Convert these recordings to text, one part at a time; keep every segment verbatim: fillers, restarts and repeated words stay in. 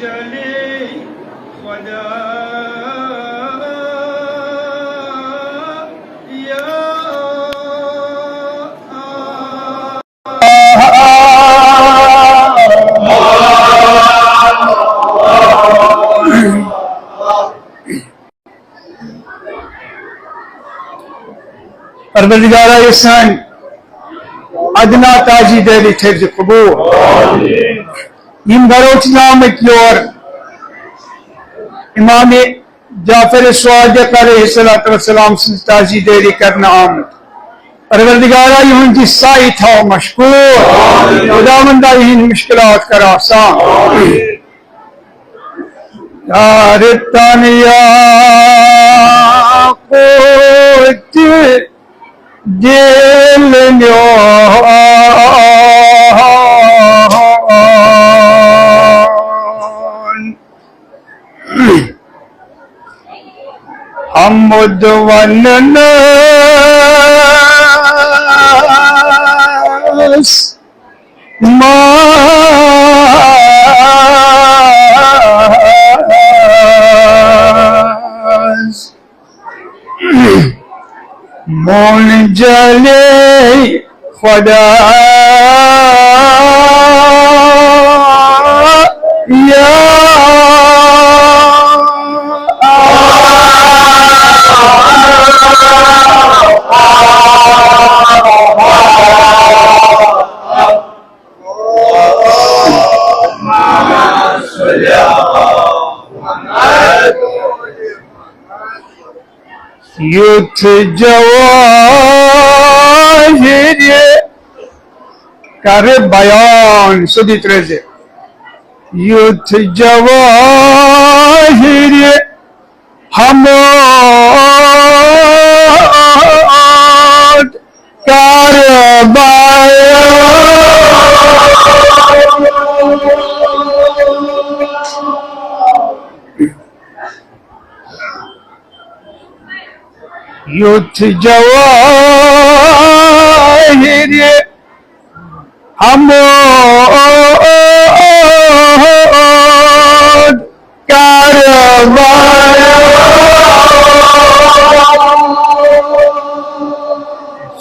چلے خدا یا پروردگارا، یہِ سٲنۍ ادنا تاجی دہلی تھٲوزِ قبول۔ یِم گرو چھِ آمٕتۍ یور امام جعفر صادق علیہ الصلوۃ والسلام سٕنٛز تاجی دہلی کرنہٕ آمٕتۍ۔ پروردگارا، یِہُنٛد یہِ سایہِ تھاو مشکوٗر۔ خداوندا، یِہِنٛدۍ مشکلات کر آسان۔ تارتن یاقوت دل نیان، حمد وننس ماز مون جلے خدا یا یُتھ جواہر کر بیان سیوٚدُے ترٛٲوزِ۔ یُتھ جواہر حمد کر بیان۔ یُتھ جواہر حمد کر بیان۔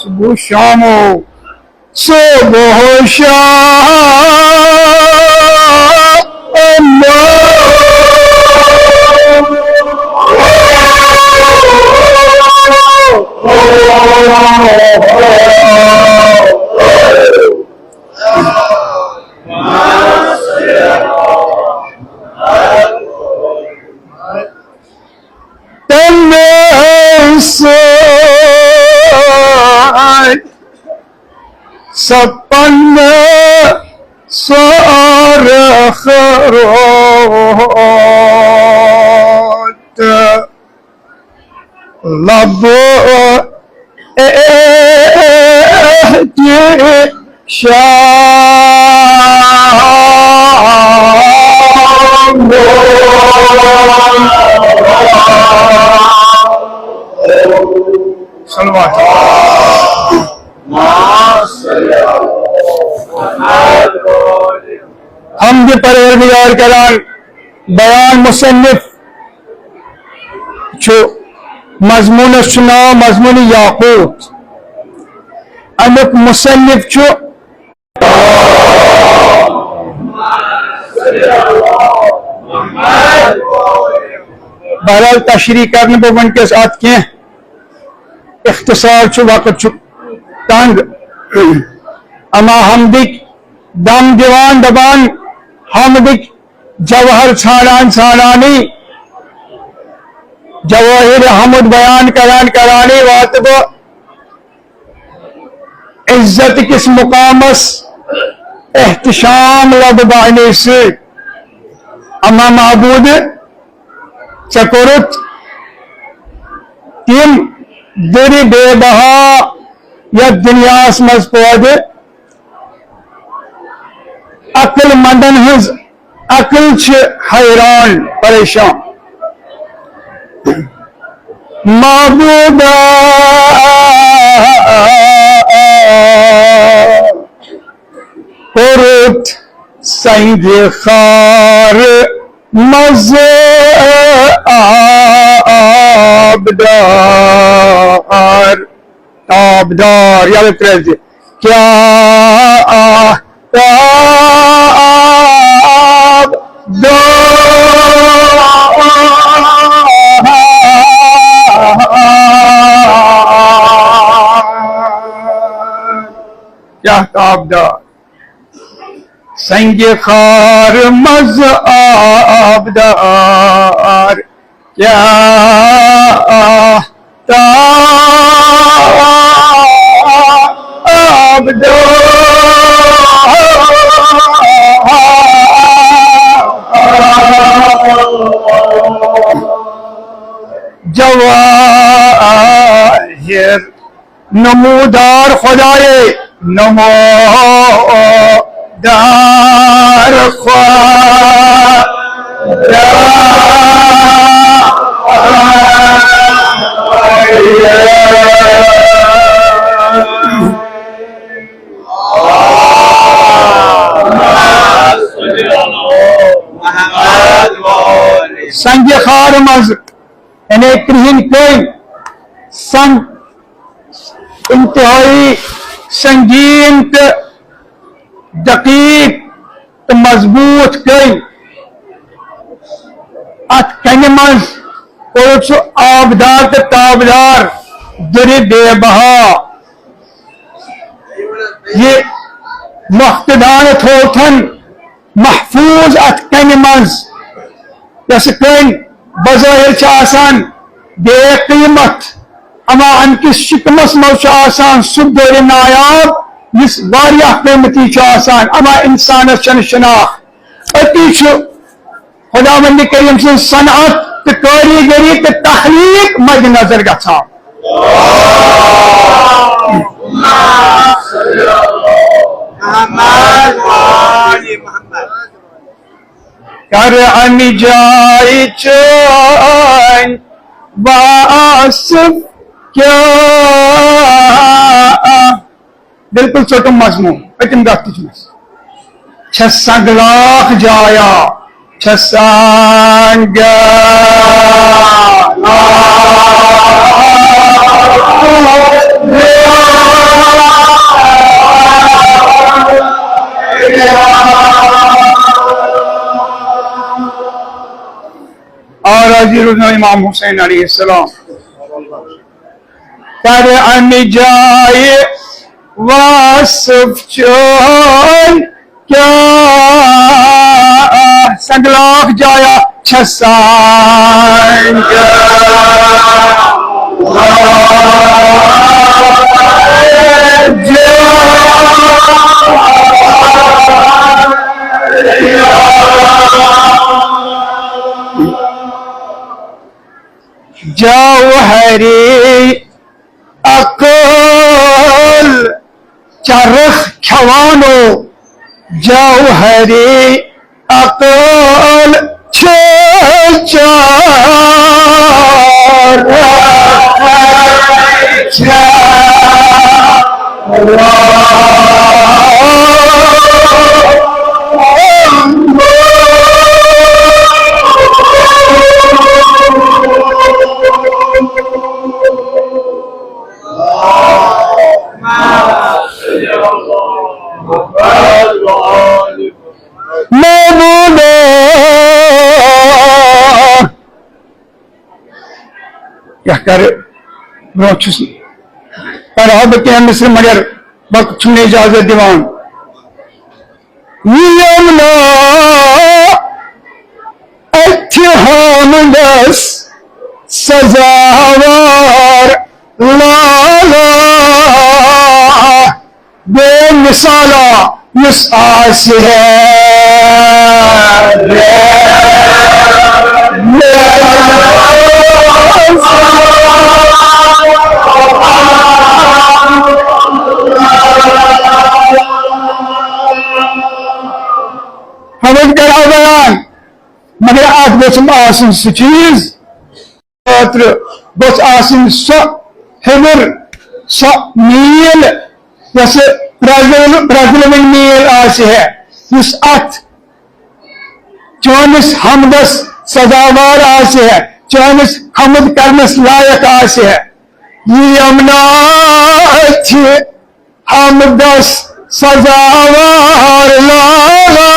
صبح و شام و صبح و شام۔ تمے سۭتۍ سپن سورخ روت۔ لب احتشام۔ صلوات۔ حمد پروردگار کران، بیان مصنف چھُ، مضموٗنس چھُ ناو مضموٗن یاقوت۔ اَمیُک مصنف چھُ۔ بہرحال، تشریح کرنہٕ بہٕ وٕنکیٚس اتھ کینٛہہ، اختصار چھُ، وقت چھُ تنگ۔ اما حمدٕکۍ دم دِوان دپان، حمدٕکۍ جوہر ژھانڈان ژھانڈانٕے، جوٲہر حمد بیان کران کرانٕے واتہٕ بہٕ عزت کِس مقامس احتشام لبہٕ بہٕ اَمے سۭتۍ۔ اما معبود، ژےٚ کوٚرُتھ تِم دٔرِ بے بہا یتھ دُنیاہس منٛز پٲدٕ، عقل مندن ہٕنٛز عقل چھِ حیران پریشان۔ معبودا، کوٚرُتھ سنگِ خار منٛز آبدار، آبدار، یلہٕ ترٛٲوِتھ دِ۔ کیٛاہ آبدار، کیٛاہ آبدار۔ سنگِ خار منٛز آبدار، کیٛاہ آبدار۔ جواہر نمودار خدایے، نمودار خدایے۔ سنگِ خار منٛز یعنی کرٛہِنۍ کٔنۍ، سنگ، انتہائی سنگین تہٕ دقیق تہٕ مضبوط کٔنۍ۔ اتھ کنہِ منٛز کوٚرُکھ سُہ آبدار تہٕ تابدار، دُرِ بے بہا۔ یہِ نۄقطہٕ دانہٕ تھووتھن محفوظ اتھ کنہِ منٛز، یۄس کٔنۍ بظٲہِر چھِ آسان بے قۭمتھ، اما امہِ کِس شِکمس منٛز چھُ آسان سُہ دورِ نایاب، یُس واریاہ قۭمتی چھُ آسان، اما انسانس چھنہٕ شناخت۔ أتی چھُ خداوند کریم سٕنٛز صنعت تہٕ کٲریٖگٔری تہٕ تخلیٖق مدِ نظر گژھان۔ کر امہِ جایہِ چٲنۍ وصف کیٛاہ؟ بالکل ژوٚٹُم مضموٗن، پٔتِم دفترٕچ منٛز۔ چھےٚ سنگلاخ جایا، چھےٚ سنگ۔ آ راضی روزنو امام حسین علیہ السلام۔ کر امہِ جایہِ وصف چون کیٛاہ؟ سنگلاخ جایا چھےٚ سنگ۔ جوہری عقل چرخ کھیوانو، جوہری عقل چھ چرخ کھیوان۔ محمود یَتھ کَرٕ برونٛہہ چھُس، پَرٕ ہا بہٕ کینٛہہ مِصرٕ، مگر وقت چھُم نہٕ اِجازت دِوان۔ یِم نا اَتھِ حامدَس سزاوار لالا، بے مثالا یُس آسہِ ہے۔ حمد کرا بیان، مگر اتھ گوٚژھ آسُن سُہ چیٖز۔ خٲطرٕ گوٚژھ آسٕنۍ سۄ ہیٚمٕر، سۄ میٖل، یۄسہٕ پرٛزلوٕنۍ، پرٛزلوٕنۍ میٖل آسہِ ہے، یُس اَتھ چٲنِس حمدس سزاوار آسہِ ہے، چٲنِس حمد کرنس لایق آسہِ ہے۔ یہِ یمنا چھِ حمدس سزاوار لالا،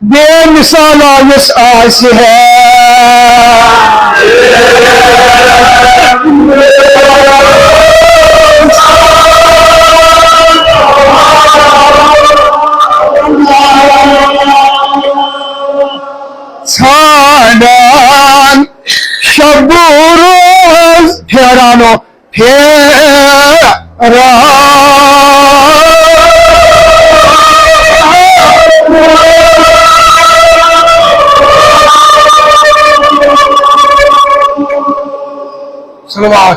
بے مثالا یُس آسہِ ہے۔ ژھانڈان شب روز پھیرانو پھیران۔ صلوات۔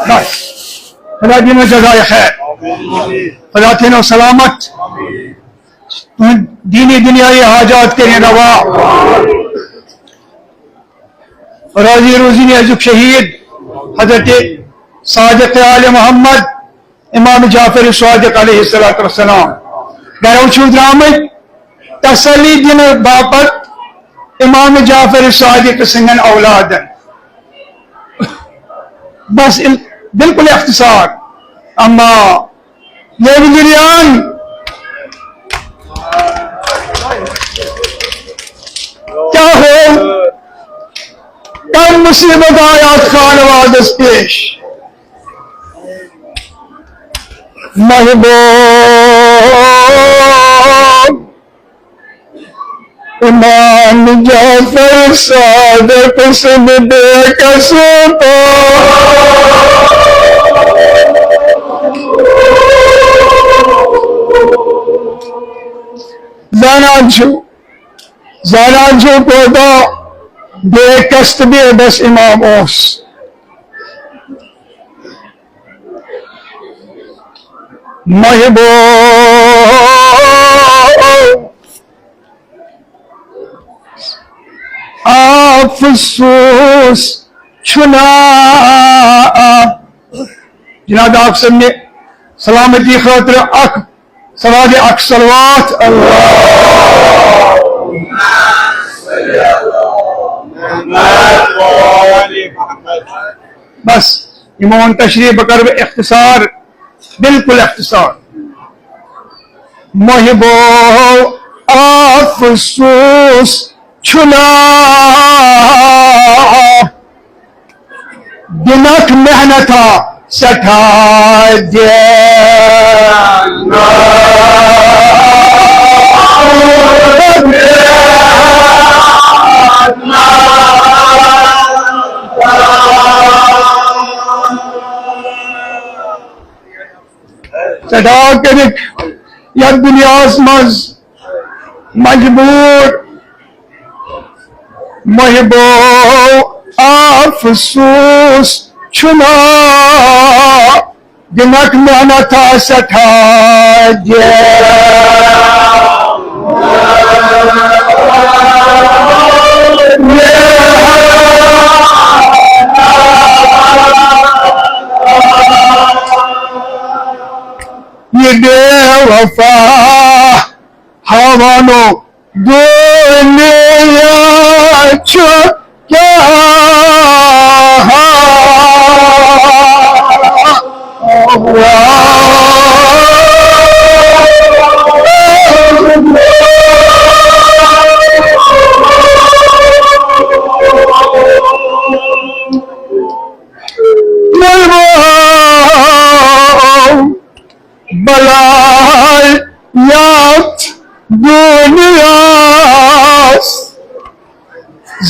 بس۔ خدا دینا جزائے خیر۔ خدا تھٲینو سلامت۔ تہنٛد دینی دنیاوی حاجات کٔرِن روا۔ راضی روزی أزیُک شہید حضرت صادق آل محمد امام جعفر صادق علیہ الصلوۃ والسلام گرو چھِو درامٕتۍ تسلی دِنہٕ باپتھ امام جعفر صادق سٕنٛدٮ۪ن اولادن۔ بس ال-، بالکل اختصار۔ اما یہ بھی دنیان کیا ہو؟ کم مصیبت آیات خانوادس پیش؟ محبوب امام جعفر صادق سٕنٛدِ بے کسو پا۔ زانان چھِو، زانان چھِو کوتاہ بے کس تہٕ بے بس امام اوس۔ محبوب افسوس چھُنا۔ جناب آپ سٕنٛدِ سلامتی خٲطرٕ اکھ سواد اکھ صلوات۔ اللہ۔ بس، یِمو ووٚن تشریح، بہٕ کرٕ بہٕ اختصار، بالکل اختصار۔ محبو افسوس چھُنا دِنَکھ محنتھا سٮ۪ٹھاہ دِنَکھ۔ سٮ۪ٹھاہ کٔرِتھ یَتھ دُنیاہَس منٛز مجبوٗر محبو افسوس چھُنا دِنَکھ محنتھا سٮ۪ٹھاہ دِنَکھ۔ یہِ بے وفا ہاوانو دُنیا چھُ کیٛاہ؟ بلاے یتھ دُنیاہَس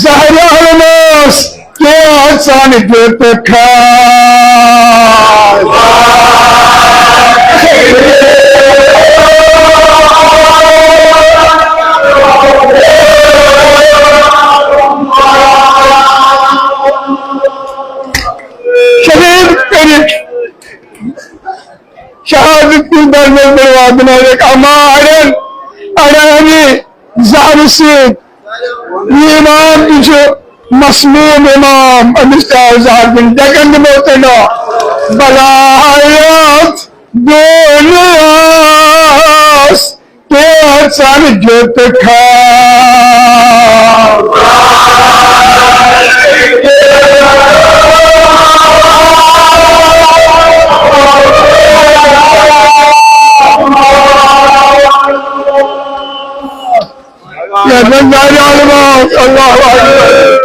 زہرِ عالمَس کیٛاہ ژَن دیُت کھار۔ شہید کٔرِتھ شہادت کُن درجس برباد بنٲوِتھ۔ اما اڑن، اڑانہِ زہرٕ سۭتۍ۔ یہِ امام تہِ چھُ مسموم امام، أمِس تہِ آو زہر دِنہٕ۔ ڈٮ۪کن دِمو تۄہہِ ناو۔ بلاے یتھ دُنیاہَس کیژن دیُت کھا۔ یتھ منٛز ظاہر علماء، اللہ اکبر۔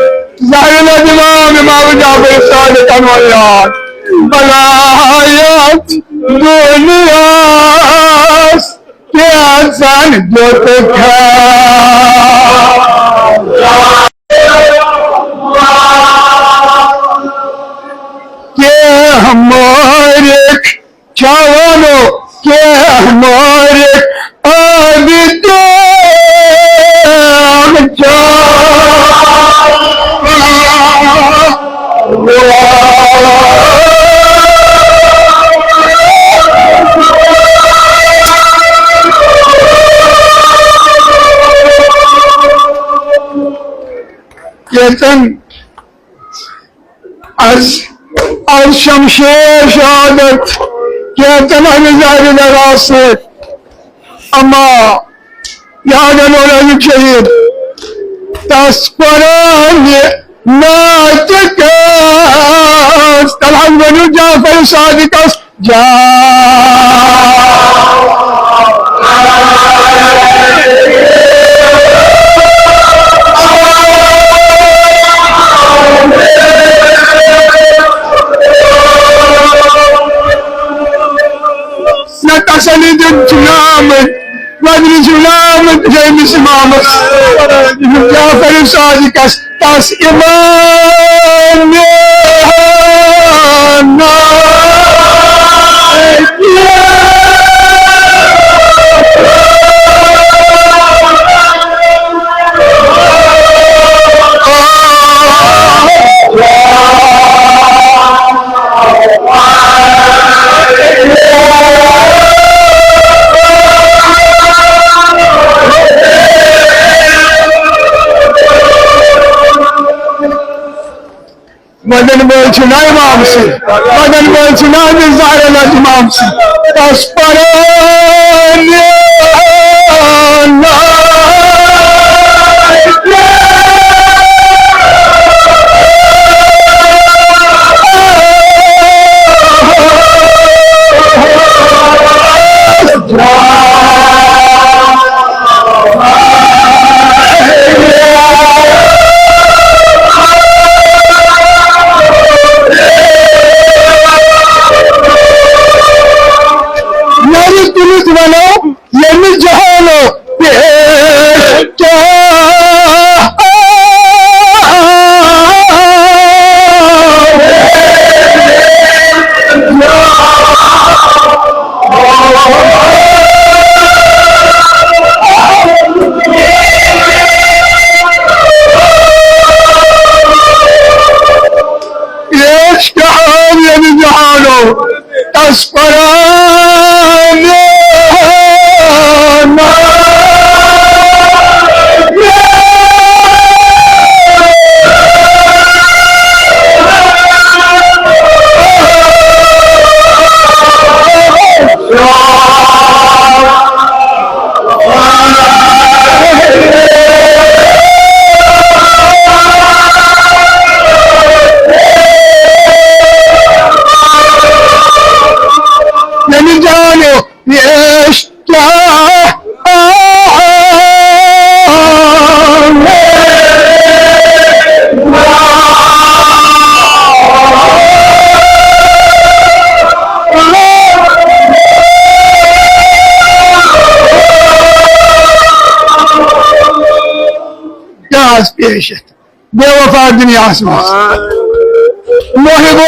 ظاہر الامام امام جعفر صادق انور یار۔ بلایت دُنیاہَس کیژن دیُت کھا۔ کینٛہہ مٲرِکھ چاوانو، کینٛہہ مٲرِکھ عابدین چاوان۔ ییٚتٮ۪ن از، از شمشیر شہادت کیتن ہمیں ظاہر لگا سے، اما یاد نورانی شہید تس قرآن ناطق است، الحمد لله جعفر صادق است۔ نہ تسلی دیُن چھُ نہٕ آمُت، بدرِ چھُ نہٕ آمُت دوٚیمِس امامس جعفر صادقس۔ تس امام مدن وول چھُ نہ امام سٕے، مدن وول چھُ نہ أمِس ظاہر اللہ امام سٕے۔ تس پران یعنی تُلِتھ وَنو، ییٚمہِ جہانو پیش کیٛاہ۔ پیش کیٛاہ ییٚمہِ جہانو۔ تس قرآن یعنی جانو پیش کیٛاہ۔ کیٛاہ آز پیش یتھ بے وفا دُنیاہس منٛز؟ محبو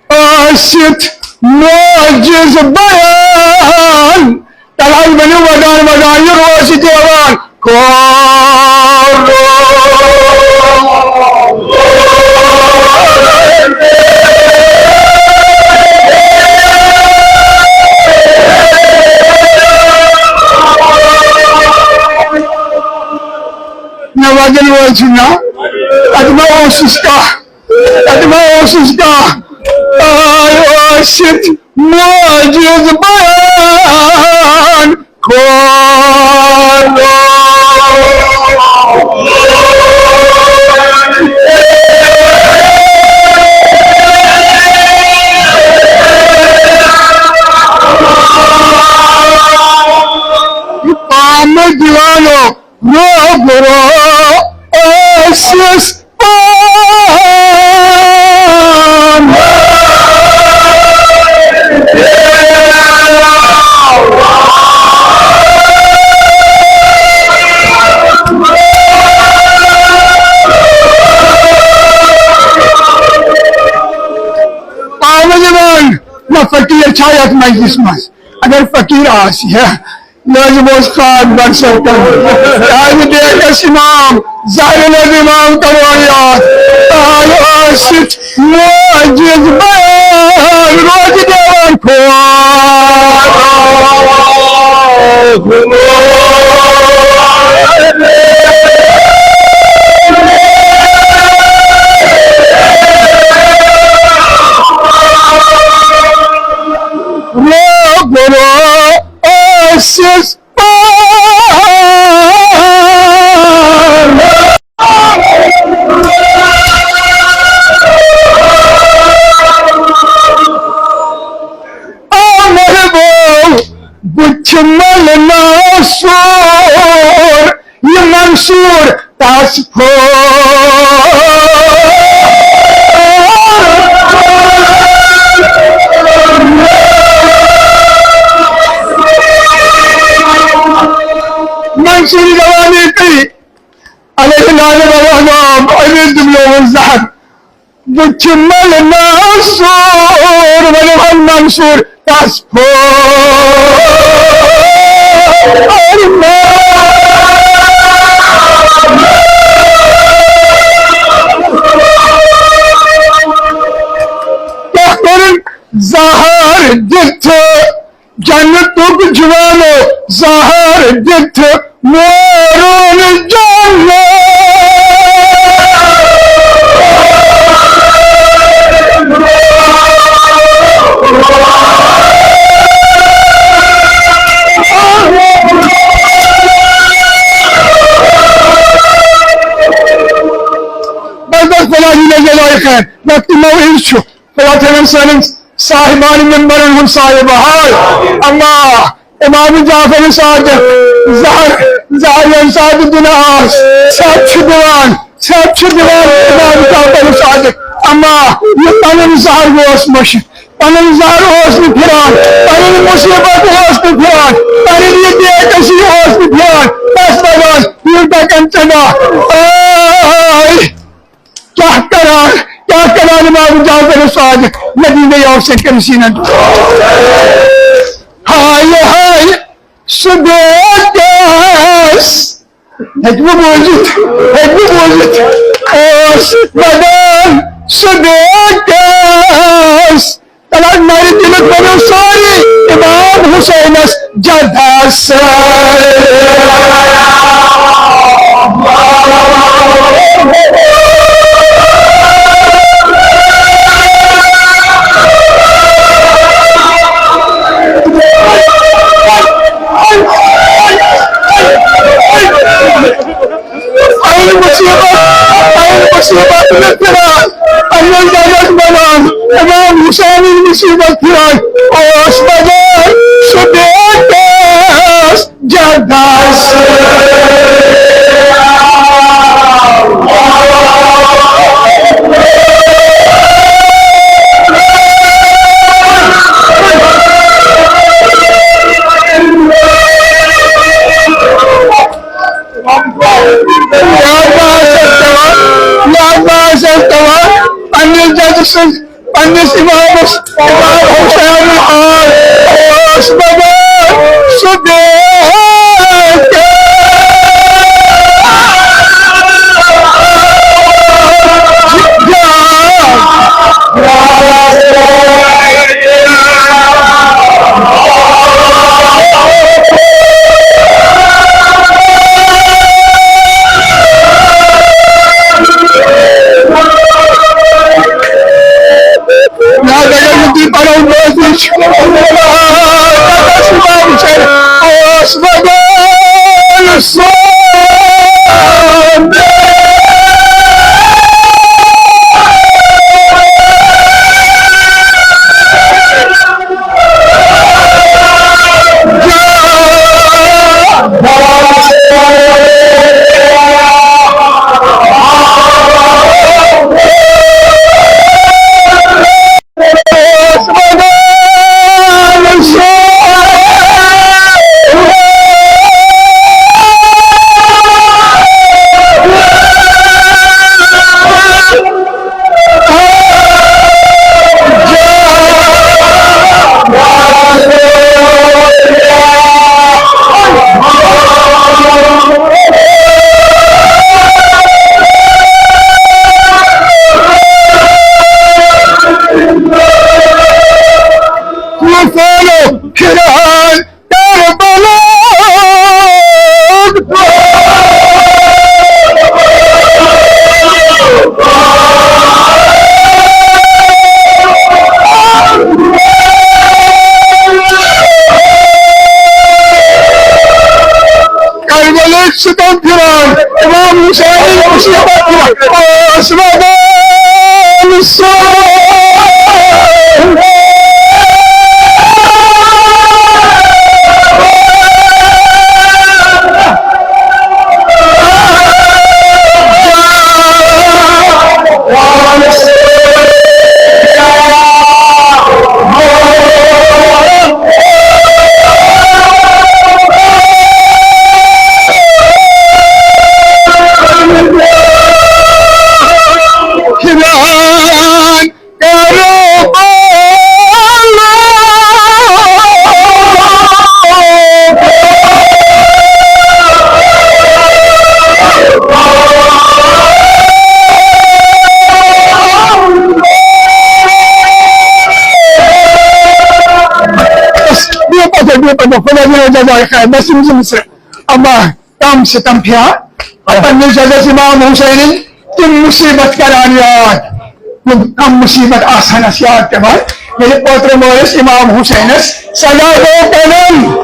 ٲسِتھ معجز بیان، تلہٕ حظ ؤنِو ودان ودان یہِ روزِ دیوان۔ کھولو۔ مےٚ وَدَن وٲلۍ چھِ نا، اَتہِ ما اوسُس کانٛہہ، اَتہِ ما اوسُس کانٛہہ؟ آے ٲسِتھ معجز بیان کھولو۔ پام دیوانو رو برو ٲسِس پام۔ پام دِوان، نہ فقیٖر چھا یتھ مجلس منٛز؟ اگر فقیٖر آسہِ ہا، لازم اوس خاک برسر کرُن۔ تاج بیگس امام، زہر العظیم امام کرون یاد۔ تاج ٲسِتھ معجز بیان، روزِ دِوان کھول۔ رو برو ٲسِس محبوب، بہٕ چھُ ملناو سور، یہِ منصور تس پھول۔ منصور جوانی تھی، علیہ الرحمن، علی دبلو زہر۔ بہٕ چھُ ملناو سور، ولو ہم منصور تس پھول۔ کیٛاہ کوٚرُن زہر دِتھ؟ جنتُک جوانو زہر دِتھ مورُن جنت۔ بس، بس، بلاہی نظر آئے خیر، وقت موعد چھُ۔ خدا تعالیٰ سانٮ۪ن صاحبان ممبرن ہُنٛد صاحب حال۔ اللہ، امام جعفر صادق، زہر، زہر ییٚمہِ ساتہٕ دِنہٕ آس، ژھٮ۪پ چھُ دِوان، ژھٮ۪پ چھُ دِوان امام جعفر صادق۔ اما یہِ پنُن زہر اوس مٔشِتھ، پنُن زہر اوس نہٕ پھِران، پنٕنۍ مُصیٖبت اوس نہٕ پھِران، پنٕنۍ یہِ بے کسی اوس نہٕ پھِران۔ بس بس، یوٗتاہ کَن ژےٚ دَہ۔ آے۔ کیٛاہ کران، کیٛاہ کران امام جعفر صادق مدینے یوسف کے مسینہ۔ ہائے ہائے، سُہ بیکس، ہیٚکہِ نہٕ بوٗزِتھ، ہیٚکہِ نہٕ بوٗزِتھ۔ اوس بدن سُہ بیکس، تلہٕ حظ نرِ دِلہٕ بٔنِو سٲری امام حسینس جدس۔ پنٕنۍ مُصیٖبت، پنٕنۍ مُصیٖبت نہٕ پھِران، پنٕنۍ جنت بنان، امام حسینٕنۍ مُصیٖبت پھِران۔ اوس بدن سُہ بیکس جدس۔ لہذا آسٮ۪س پٮ۪وان، لہذا آسٮ۪س پٮ۪وان پننِس جدٕ سٕنٛز، پننِس امامس، امام حسین حال اوس بدن سُہ بیکس۔ نہ اگر نہٕ تُہۍ پرو بٲتھ، یہِ طوفان و پھران کربلا۔ کربلٕکۍ ستم پھران، امام حسینٕنۍ مصیبت پھران۔ آسمدان سوز۔ بہٕ پَتہٕ، بہٕ پَتہٕ، خۄدا دِیِن جزاے خیر، بس یِم زٕ مِصرٕ۔ اما کم ستم پھران، پننِس جدس امام حسینن تِم مصیبت کران یاد، یِم کم مصیبت آسان اَسہِ یاد پٮ۪وان۔ ییٚلہِ اوترٕ مٲلِس امام حسینس سزا گوٚو کران،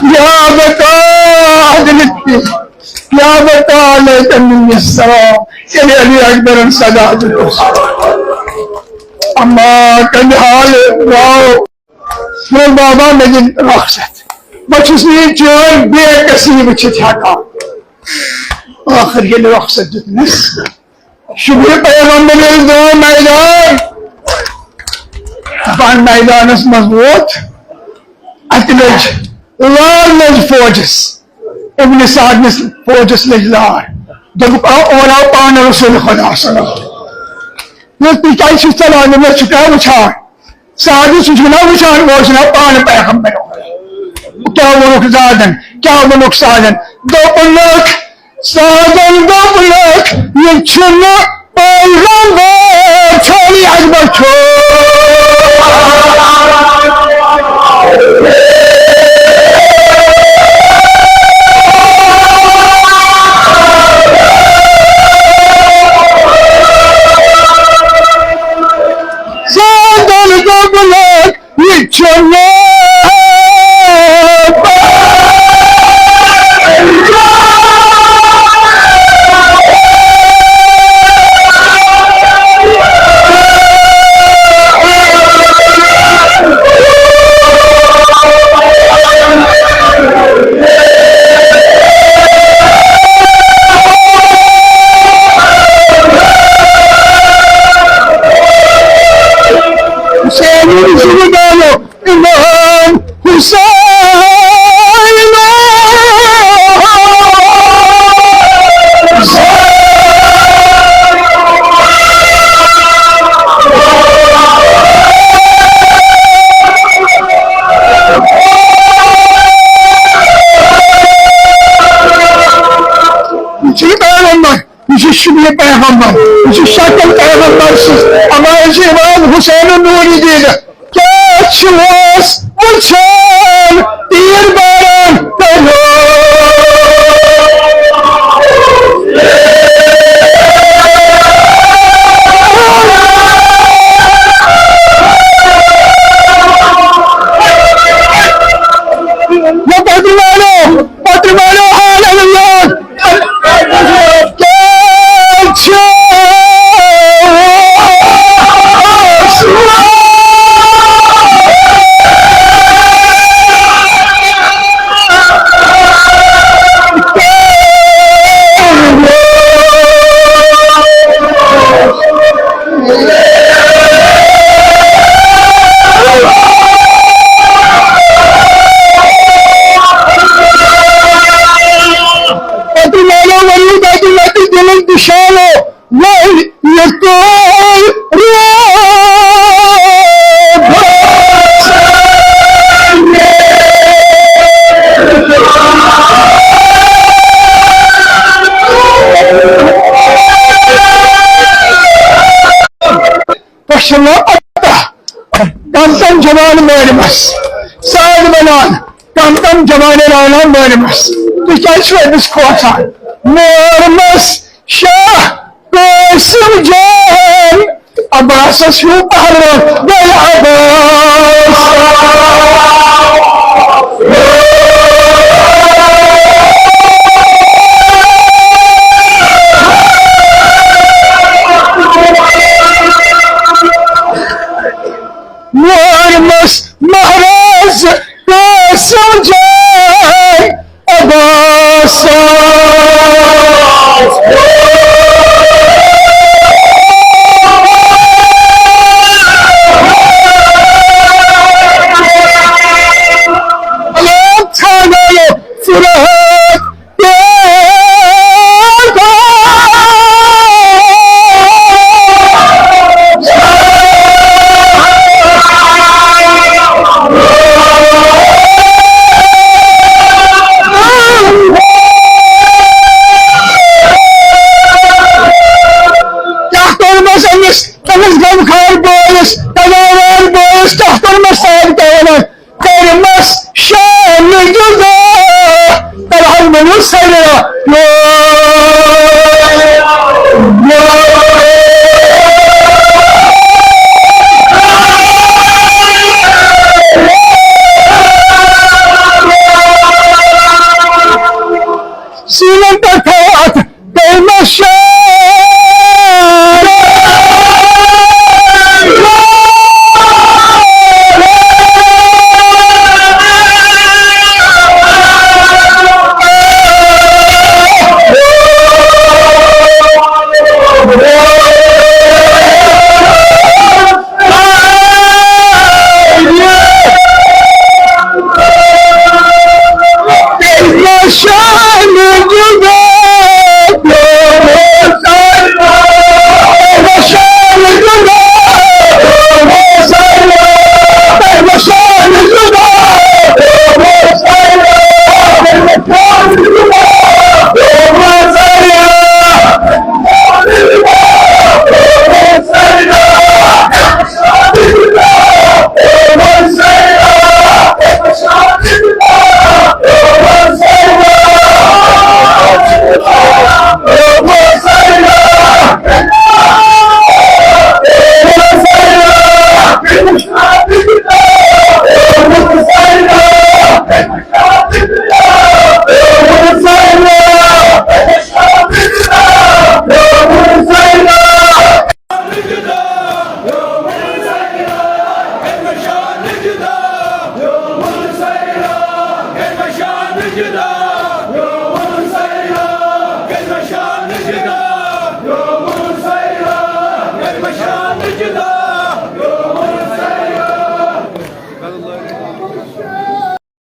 یا بتا عدل، یا بتا لیتن السلام، ییٚلہِ علی اکبرن سزا دیُتُس۔ اما کنہِ حال راو۔ دوٚپُن، بابا، مےٚ دِن رۄخصت، بہٕ چھُس نہٕ یہِ چٲنۍ بے کسی وٕچھِتھ ہٮ۪کان۔ ٲخٕر ییٚلہِ رۄخصت دیُتنَس، شُبہِ پیغمبر ییٚلہِ گوٚو میدان، دَپان میدانَس منٛز ووت، اَتہِ لٔج لار لٔج فوجَس، ابن سعد نِس فوجَس لٔج لار۔ دوٚپُکھ، آ، اورٕ آو پانہٕ رسول خدا صلی اللہ علیہ وسلم۔ دوٚپُن، تُہۍ کیٛازِ چھِو ژَلان؟ دوٚپُن، ژٕ کیٛاہ وٕچھان؟ سعدس چھُ نہ وٕچھان، اوس نہ پانہٕ پیغمبر۔ کیٛاہ ووٚنُکھ زادن؟ کیٛاہ ووٚنُکھ سعدن؟ دوٚپُنکھ، سعدن دوٚپُنکھ، یہِ چھُنہٕ پیغمبر، چھٲنی اکبر چھُ۔ سعدن دوٚپُنکھ، یہِ چھُنہٕ حسین زندہ۔ امام حسین۔ یہِ چھُ پیغمبر، یہِ چھُ شبیہ پیغمبر، یہِ چھُ شکل پیغمبر سٕنٛز۔ اما یہِ چھُ امام حسین نوری دیٖدٕ۔ کیٛاہ چھُس وٕچھان تیٖر باران کریو؟ پتہٕ ونو حالن یاد۔ کیٛاہ چھِ؟ پتہٕ والو ؤنِو تَتہِ وَتہِ دِلَن دِشانو، وۄنۍ یہِ تُہۍ روزان۔ تۄہہِ چھُ نہ پتہ، کم کم جوان مٲرمس، ساد ونان، کم کم جوان رانا مٲرمس۔ تُہۍ کیٛازِ چھِو أمِس کھوژان؟ مٲرمس شاہ قاسم جان، عباسس ہیوٗ پہلوان، گٔے عباس۔ مٲرمس مہراز قاسم جان عباس۔ غلام خانہ فرات کیٛاہ کوٚرمس أمِس، أمِس غمخار بٲیِس، تَزاوار بٲیِس کیٛاہ کوٚرمس؟ ساد کیٛاہ وَنان؟ کٔرمس شان جدا، تَلہٕ حظ ؤنِو سٲری۔ سیٖنن پٮ۪ٹھ تھاوو اَتھ۔